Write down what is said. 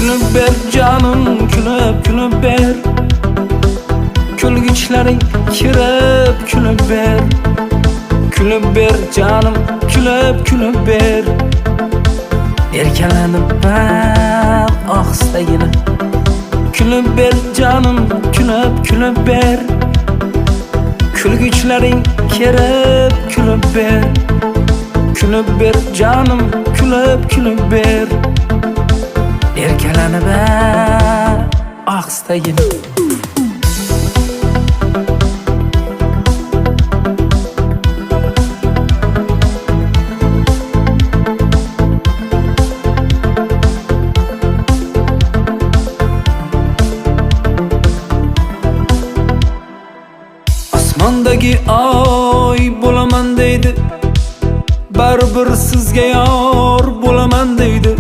Kulib ber jonim, kulib kulib ber. Kulgichlaring kirib kulib ber. Kulib ber jonim, kulib kulib ber. Erkalanib ohistagina. Kulib ber jonim, kulib kulib ber. Kulgichlaring kirib kulib ber. Kulib ber jonim, kulib kulib ber. Erkalanib ohistagina. Osmondagi oy bo'laman deydi, baribir sizga yor bo'laman deydi.